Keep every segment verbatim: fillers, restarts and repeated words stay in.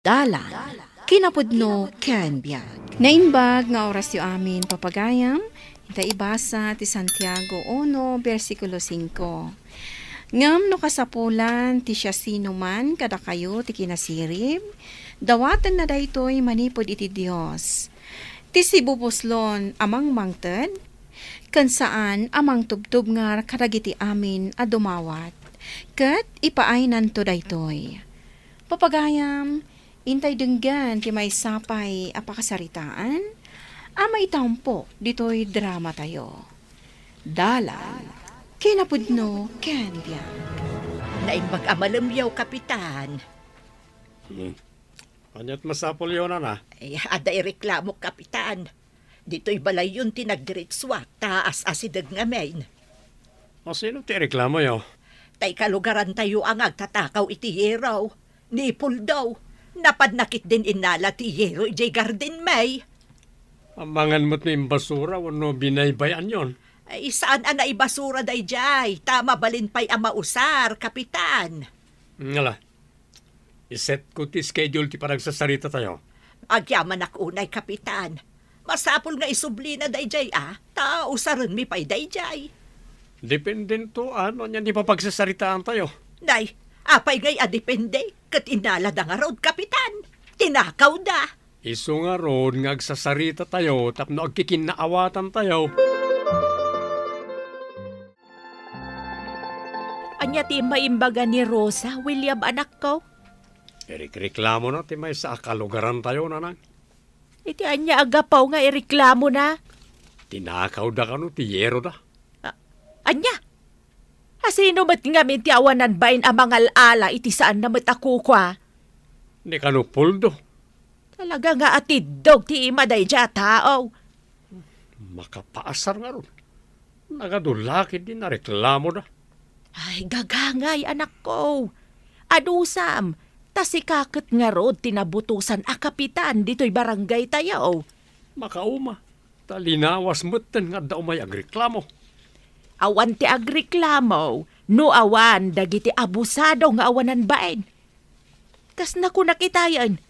Dalan, kinapudno ken biag. Naimbag nga orasyo amin, papagayam, ita ibasa ti Santiago uno, bersikulo singko. Ngem no kasapulan ti siasinoman kadakayo ti kinasirib, dawatenna daytoy manipud iti Dios. Ti sibubuslon a mangmangted, ken saan a mangtubtubngar kadagiti amin a dumawat, ket ipaaynanto daytoy. Papagayam, intay denggen ti maysa pay a pakasaritaan a maitampo ditoy dramatayo. Dalan, kinapudno ken biag. Naimbag a malemyaw, Kapitan. Hmm. Ania't masapulyo, nana? Ay, adda ireklamo, Kapitan. Ditoy balayyon ti nagdiritsuak ta as-asideg ngamin. O, sino ti reklamoyo? Tay kalugarantayo a nga agtatakaw iti yero, ni Puldo. Napadna ketdin innala ti yero idiay garden mi. Amangan met no imbasura wenno binaybay-anyon? Ay, saan a naibasura daydiay, ta mabalin pay a mausar, Kapitan. Ngala, isetko ti schedule ti panagsasaritatayo. Agyamanak unay, Kapitan. Masapul nga isublina daydiay a, ta usarenmi pay daydiay. Dependento, ano, ania ti papagsasaritatayo? Nay, apay ngay a depende? Ket innalada ngarud, Kapitan. Tinakawda. Isu ngarud nga agsasaritatayo tapno agkikinnaawatantayo. Ania ti maimbaga ni Rosa, William, anakko? Irikreklamona ti maysa a kalugarantayo, nanang. Iti ania a gapu nga iriklamona? Tinakawda kano ti yeroda. A-, ania? Asino met ngamin ti awanan bain a mangal-ala iti saanna met a kukua? Ni kano Puldo. Talaga nga atiddog ti ima daydiay a tao. Makapaasar ngarud. Nagadu la ketdi nareklamoda. Ay, gagangay, anakko. Anusam, ta sika ket ngarud ti nabutosan a kapitan ditoy barangaytayo. Makauma, ta linawas metten nga adda umay agreklamo. Awan ti agreklamo no awan dagiti abusado nga awanan bain. Kas nakunak itayen,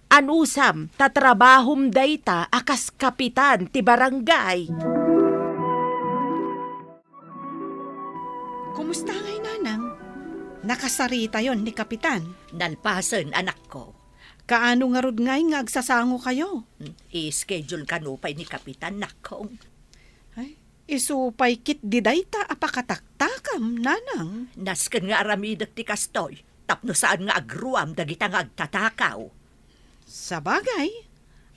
anusam ta trabahom dayta a kas kapitan ti barangay. Kumusta ngay, nanang? Nakasaritayon ni Kapitan? Nalpasen, anakko. Kaano ngarud ngay nga agsasangokayo? Hmm, i-schedule kano pay ni Kapitan, nakkong. Ay, isu pay ketdi dayta a pakataktakam, nanang. Nasken nga aramidek ti kastoy, tapno saan nga agruam dagita nga agtatakaw. Sabagay,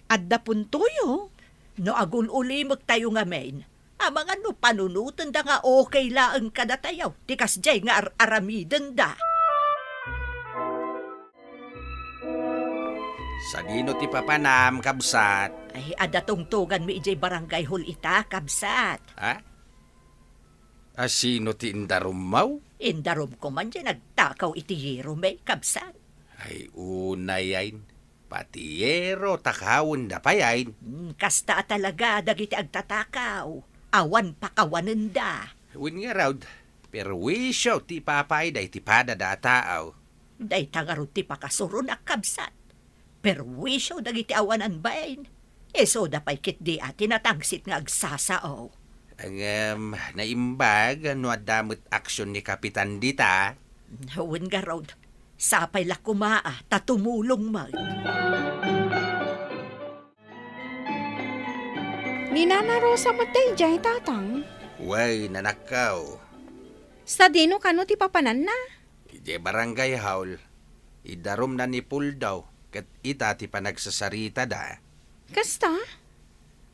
adda puntoyo. No agul-ulimektayo ngamin, amangan no panunotenda nga okay laeng kadatayo ti kasdiay nga ar-aramidenda. Sadino ti papanam, kabsat? Ay, adda tungtonganmi idiay barangay hall ita, kabsat. Ha? Asino ti indarummaw? Indarumko man diay nagtakaw iti yeromi, kabsat. Ay, unayen. Pati yero, takawenda payen. Hmm, kasta a talaga dagiti agtatakaw. Awan pakawanenda. Wen ngarud, perwisyo ti ipapayda iti padada a tao. Dayta ngarud ti pakasuronak, kabsat. Perwisyo dagiti awanan bain. Isuda pay ketdi a ti natangsit nga agsasao. Ngem, naimbag no adda met aksyon ni Kapitan dita. Wen ngarud, sapay la koma a ta tumulong met. Ni Nana Rosa met daydiay, tatang? Wen, anakko. Sadino kano ti papananna? Idiay barangay hall, idarumna ni Puldo, ket ita ti panagsasaritada. Kasta?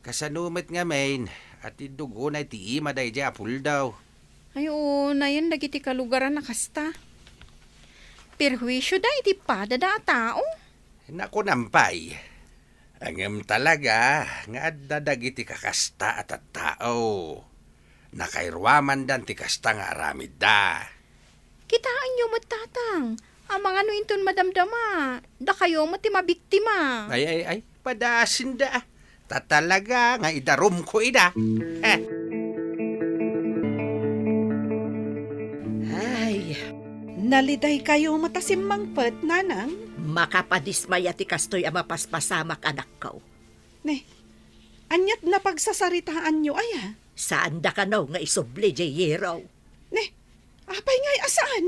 Kasano met ngamin, atiddog unay ti ima daydiay a Puldo. Ay, unayen dagiti kalugaran a kasta. Perwisyoda iti padada a tao. Nakunam pay. Ngem talaga nga adda dagiti kakasta a tattao. Nakairuamandan ti kasta nga aramidda. Kitaenyo met, tatang, amangan no inton madamdama, dakayo met ti mabiktima. Ay, ay, ay, padasenda. Ta talaga nga idarumko ida. Eh. Ay, nalidaykayo met a simmangpet, nanang? Makapadismaya ti kastoy a mapaspasamak, anakko. Ne, aniat napagsasaritaanyo aya? Saanda kano nga isubli, Jeyero. Ne, apay ngay a saan?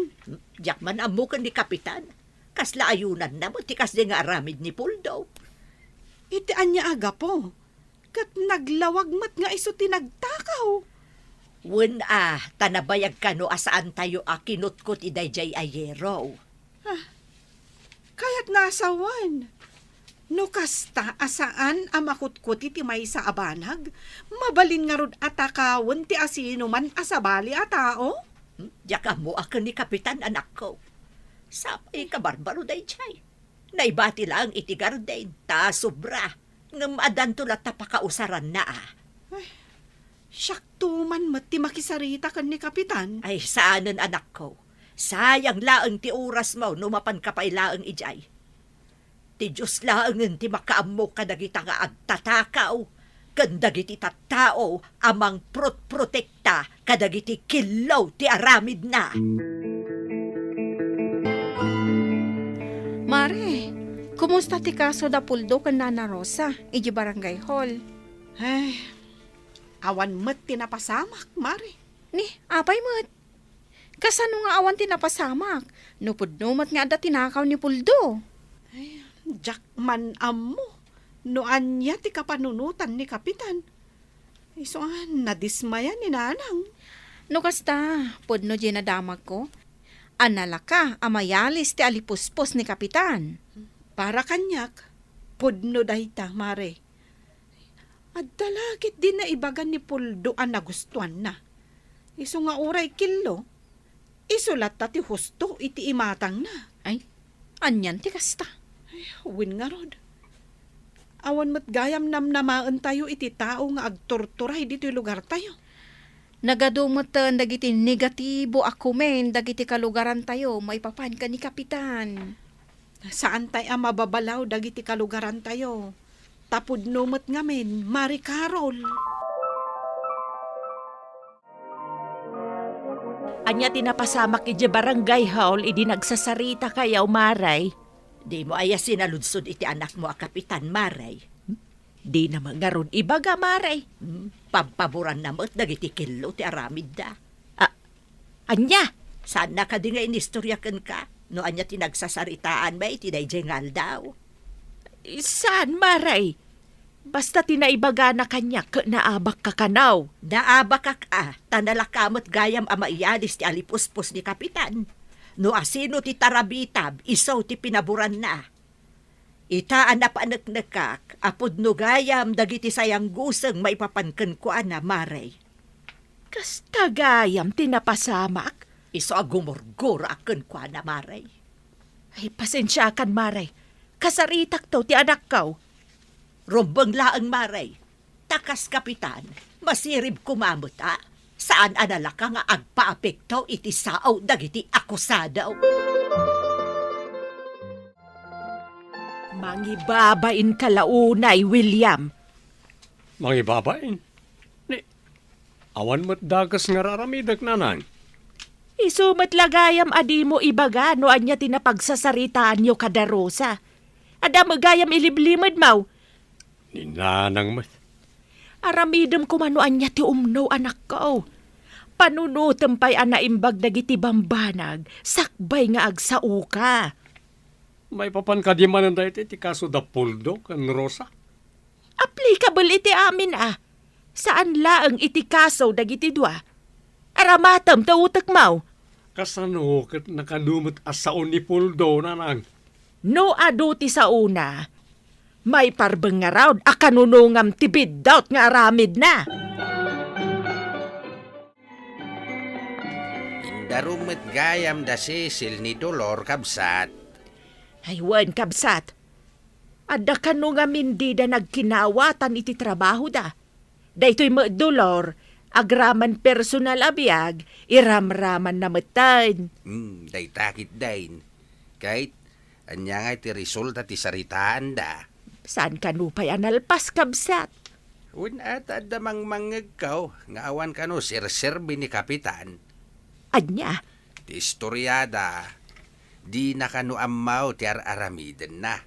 Diak man ammo ken ni Kapitan. Kasla ayunanna met ti kasdi nga aramid ni Puldo. Iti ania a gapu? Ket naglawag met nga isu ti nagtakaw. Wen a, ta nabayag kano a saantayo a kinutkot idiay a yero. Ah, kayatna a sawen. No kasta a saan a makutkot iti maysa a banag, mabalin ngarud a takawen ti asinoman a sabali a tao? Hmm, diak ammo a ken ni Kapitan, anakko. Sapay kabarbaro daydiay. Naibati laeng iti garden, ta sobra. Ngem addanto latta pakausaranna a. Ay, siakto man met ti makisarita ken ni Kapitan. Ay, saanen, anakko. Sayang laeng ti orasmo no mapanka pay laeng idiay. Ti Dios laengen ti makaammo kadagita nga agtatakaw ken dagiti tattao a mangprotprotekta kadagiti kello ti aramidna. Mare, kumusta ti kaso da Puldo ken Nana Rosa idiay barangay hall? Ay, awan met ti napasamak, Mare. Ni, apay met? Kasano nga awan ti napasamak no pudno met nga adda tinakaw ni Puldo? Ay, diak man ammo no ania ti kapanunotan ni Kapitan. Isu a nadismaya ni Nanang. No kasta, pudno diay nadamagko a nalaka a mayalis ti alipuspos ni Kapitan. Para kaniak, pudno dayta, Mare. Adda la ketdi naibaga ni Puldo a nagustuanna. Isu nga uray kello, isu latta ti husto iti imatangna. Ay, anian ti kasta? Ay, wen ngarud. Awan met gayam namnamaentayo iti tao nga agturturay ditoy lugartayo. Nagadu metten dagiti negatibo a comment dagiti kalugarantayo maipapan ken ni Kapitan. Saantay a mababalaw dagiti kalugarantayo. Ta pudno met ngamin, Mare Carol. Ania ti napasamak idiay barangay hall idi nagsasaritakayo, Mare? Dimo aya sinaludsod iti anakmo a Kapitan, Mare? Dina met ngarud ibaga, Mare. Hmm, pabpaboranna met dagiti kello ti aramidda. Ah, ania? Saanna kadi nga inistorya kenka no ania ti nagsasaritaanmi iti daydiay nga aldaw? Saan, Mare. Basta ti naibagana kaniak ket naabakka kano. Naabakak a, ta nalaka met gayam a maiyalis ti alipuspos ni Kapitan. No asino ti tarabitab, isu ti pinaboranna. Ita a napaneknekak a pudno gayam dagiti sayangguseng maipapan kenkuana, Mare. Kasta gayam ti napasamak? Isu a gumurgura kenkuana, Mare. Ay, pasensiakan, Mare. Kasaritakto ti anakko. Rumbeng laeng, Mare. Ta kas Kapitan, masirib koma met a saan a nalaka nga agpaapekto iti sao dagiti akusado. Mangibabain ka la unay, William. Mangibabain? Ni, awan met dakes nga raramidek, Nanang. Isu met la gayam a dimo ibaga no ania ti napagsasaritaanyo kada Rosa. Adda met gayam iliblimed, maw. Ni Nanang met. Aramidem koma no ania ti umno, anakko. Panunotem pay a naimbag dagiti bambanag sakbay nga agsaoka. Maipapan kadi manen daytoy ti kaso da Puldo ken Rosa? Applicable iti amin a. Saan laeng iti kaso dagiti dua. Aramatem ta utekmo. Kasano ket nakadu met a sao ni Puldo, Nanang? No adu ti saona, maiparbeng ngarud a kanunongam ti biddut nga aramidna. Indarum met gayam da Cecil ni Dolor, kabsat. Ay wen, kabsat. Adda kano ngamin dida nagkinawatan iti trabahoda. Daytoy met, Dolor, agraman personal a biag, iramramanna metten. Hmm, dayta ketdin. Ket ania ngay ti resulta ti saritaanda? Saan kano pay a nalpas, kabsat? Wen a, ta adda mangmangngegko nga awan kano serserbi ni Kapitan. Ania? Ti istoriada, Dina kano ammo ti ar-aramidenna.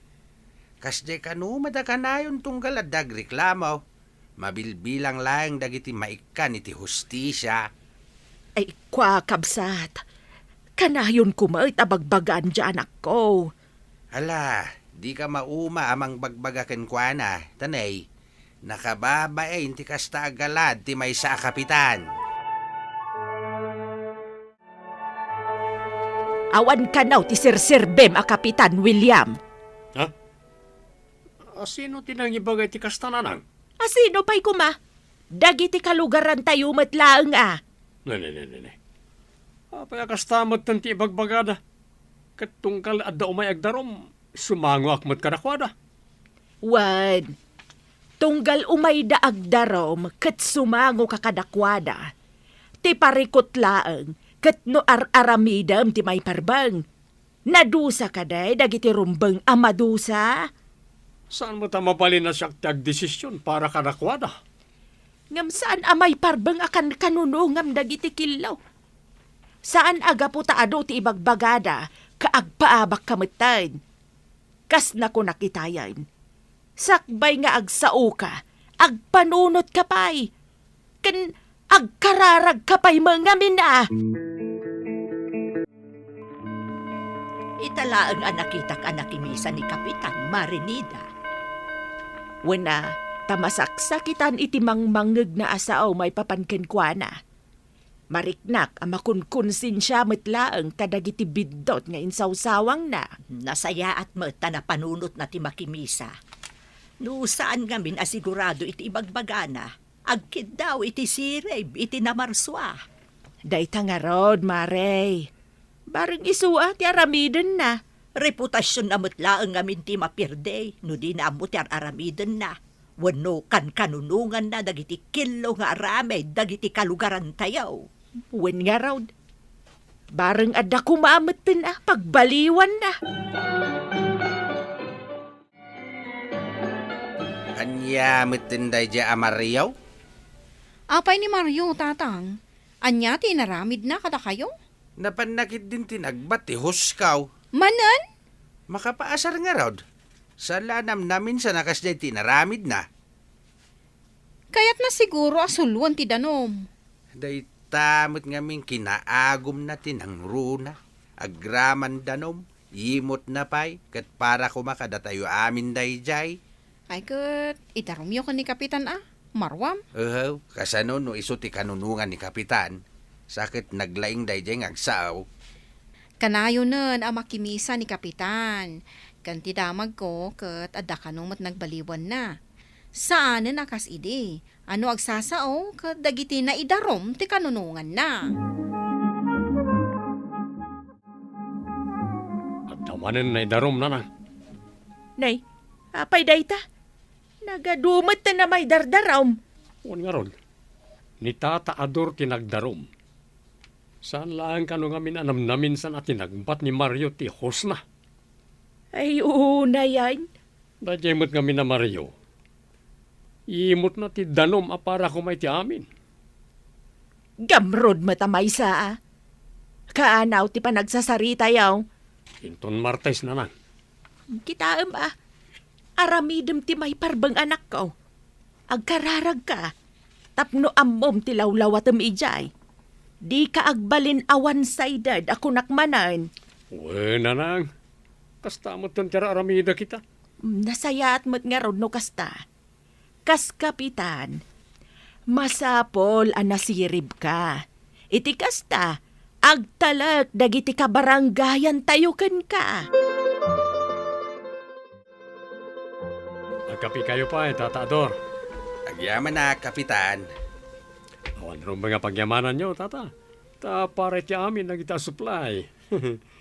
Kasdiay kano met a kanayon tunggal adda agreklamo, mabilbilang laeng dagiti maikkan iti hustisia. Ay, kua, kabsat, kanayonko met a bagbagaan diay anakko. Ala, dika mauma a mangbagbaga kenkuana, ta nay, nakababain ti kasta a galad ti maysa a kapitan. Awan kano ti serserbem a kapitan, William. Ha? Asino ti nangibaga iti kasta, nanang? Asino pay koma? Dagiti kalugarantayo met laeng a. Ne, ne, ne, ne, ne. Apay a kasta metten ti ibagbagada? Ket tunggal adda umay agdarum, sumangoak met kadakuada. Wen, tunggal umayda agdarum ket sumangoka kadakuada, ti parikut laeng ket no ar-aramidem ti maiparbeng. Nadusa kadi dagiti rumbeng a madusa? Saan met a mabalin a siak ti agdesision para kadakuada? Ngem saan a maiparbeng a kan-, kanunongam dagiti killo. Saan a gapu ta adu ti ibagbagada ket agpaabakka metten. Kas nakunak itayen, sakbay nga agsaoka, agpanunotka pay, ken agkararagka pay met ngamin a. Ita laeng a nakitak a nakimisa ni Kapitan, Mare Nida. Wen a, ta masaksakitan iti mangmangngegna a sao maipapan kenkuana. Mariknak a makunkonsensia met laeng kadagiti biddut nga insawsawangna. Nasayaat met ta napanunotna ti makimisa. No saan ngamin a sigurado iti ibagbagana, agkiddaw iti sirib iti namarsua. Dayta ngarud, Mare. Bareng isu a ti aramidenna. Reputasionna met laeng ngamin ti mapierde no dina ammo ti ar-aramidenna wenno kankanunonganna dagiti killo nga aramid dagiti kalugarantayo. Wen ngarud, bareng adda koma metten a pagbaliwanna. Ania metten daydiay a Mario? Apay ni Mario, Tatang? Ania ti inaramidna kadakayo? Napanna ketdin ti nagbat ti huskaw. Manen? Makapaasar ngarud. Saan la a namnaminsana kasdiay ti inaramidna. Kayatna siguro a suloen ti danum. Dayta met ngamin kinaagumna ti nangruna. Agraman danum, imotna pay, ket para koma kadatayo amin daydiay. Ay ket, idarumyo ken ni Kapitan a, maruam. Ehew, kasano no isu ti kanunongan ni Kapitan? Sa ket naglaing daydiay nga agsao. Kanayonen a makimisa ni Kapitan, ken ti damagko ket adda kano met nagbaliwanna. Saanen a kas idi, a no agsasao ket dagiti naidarum ti kanunonganna. Adda manen naidarum, nanang. Nay, apay dayta? Nagadu met a maidardarum. Wen ngarud, ni Tata Ador ti nagdarum. Saan laeng kano ngamin a namnaminsana ti nagbat ni Mario ti husna. Ay, unayan. Daydiay met ngamin a Mario. Imotna ti danum a para koma iti amin. Gamrud met a maysa a. Kaanaw ti panagsasaritayo. Inton Martes, nanang. Kitaem a, aramidem ti maiparbeng, anakko. Agkararagka tapno ammom ti lawlawatem idiay. Dika agbalin a one-sided a kunak manen. Wen, nanang. Kasta metten ti ar-aramidek ita. Nasayaat met ngarud no kasta. Kas kapitan, masapul a nasiribka. Iti kasta, agtalek dagiti kabaranggayantayo kenka. Agkapikayo pay, Tata Ador. Agyamanak, Kapitan. Awan rumbeng a pagyamananyo, Tata. Ta para iti amin dagita a supply.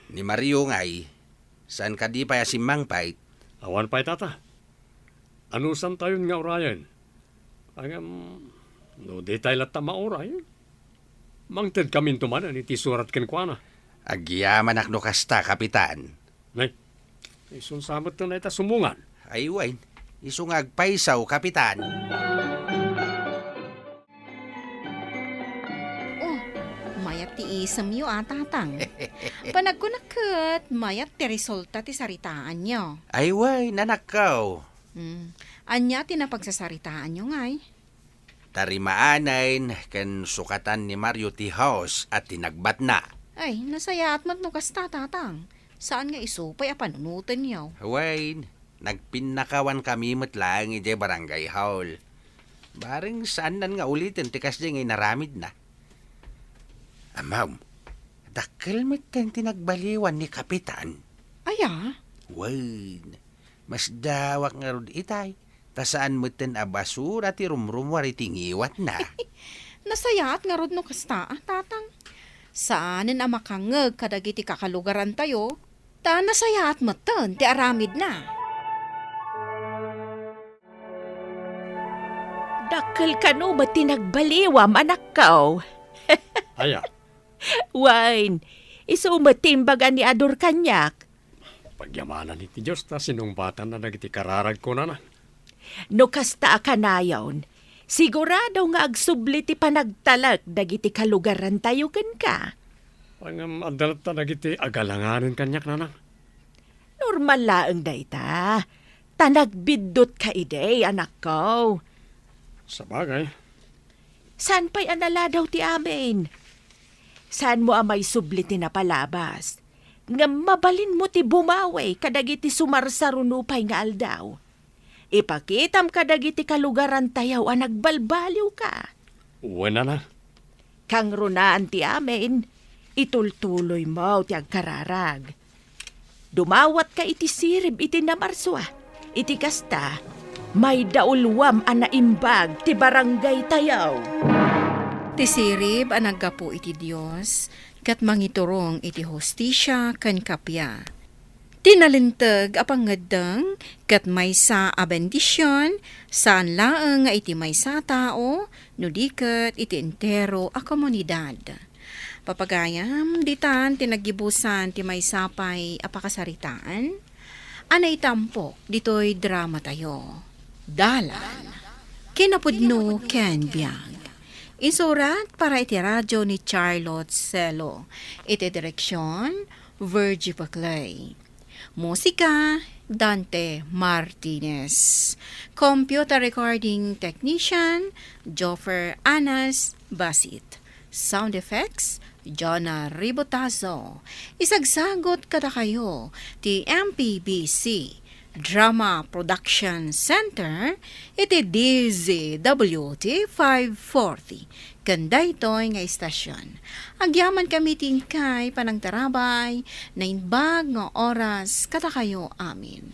Ni Mario ngay, saan kadi pay a simmangpet? Awan pay, Tata. Anusantayon nga urayen? Ngem, no ditay latta mauray, mangtedkaminto manen iti surat kenkuana. Agyamanak no kasta, Kapitan. Nay, isun sa metten a ita sumungan. Ay, wen, isu nga agpayso, Kapitan. Oh, mayat ti isemyo a, Tatang. Panagkunak ket mayat ti resulta ti saritaanyo. Ay, wen, anakko. Hmm. Ania ti napagsasaritaanyo ngay? Tarimaanay ken sukatan ni Mario ti house a tinagbatna. Ay, nasayaat met no kasta, Tatang. Saan nga isu pay a panunotenyo. Wen, nagpinnakawan kami met laeng idiay barangay hall. Bareng saannan nga uliten ti kasdiay nga inaramidna. Ammom, dakkel metten ti nagbaliwan ni Kapitan. Aya? Wen, masdawak ngarud itay, ta saan metten a basura ti rumrumuar iti ngiwatna. Nasayaat ngarud no kasta, a, Tatang. Saanen a makangngeg kadagiti kakalugarantayo, ta nasayaat metten ti aramidna. Dakkel kano met ti nagbaliwam, anakko. Aya? Wen, isu met ti imbaga ni Ador kaniak. Pagyamanan iti Dios ta sinungbatanna dagiti kararagko, nana. No kasta a kanayon, sigurado nga agsubli ti panagtalek dagiti kalugarantayo kenka. Ngem adda latta dagiti agalanganen kaniak, nana. Normal laeng dayta. Ta nagbiddutka idi, anakko. Sabagay. Saan pay a naladaw ti amin? Saanmo a maisubli ti napalabas? Ngem mabalinmo ti bumawi kadagiti sumarsaruno pay nga aldaw. Ipakitam kadagiti kalugarantayo a nagbalbaliwka. Wen, nana. Kangrunaan ti amin, itultuloymo ti agkararag. Dumawatka iti sirib iti namarsua. Iti kasta, maidaulwam a naimbag ti barangaytayo. Ti sirib a naggapu iti Dios ket mangiturong iti hustisia ken kappia. Ti nalinteg a pangngeddeng ket maysa a bendision, saan laeng nga iti maysa a tao, no di ket iti entero a komunidad. Papagayam, ditan ti naggibusan ti maysa pay a pakasaritaan a naitampok ditoy dramatayo. Dalan, kinapudno ken biag. Insurat para iti radio ni Charlotte Celo. Iti direksyon, Virgie Paclay. Musika, Dante Martinez. Computer recording technician, Joffer Anas Basit. Sound effects, Jonah Ribotazo. Isagsagut kadakayo ti M P B C Drama Production Center iti D Z W T five forty. Ken daytoy nga istasyon, agyamankami ti inkay panangtarabay, naimbag nga oras kadakayo amin.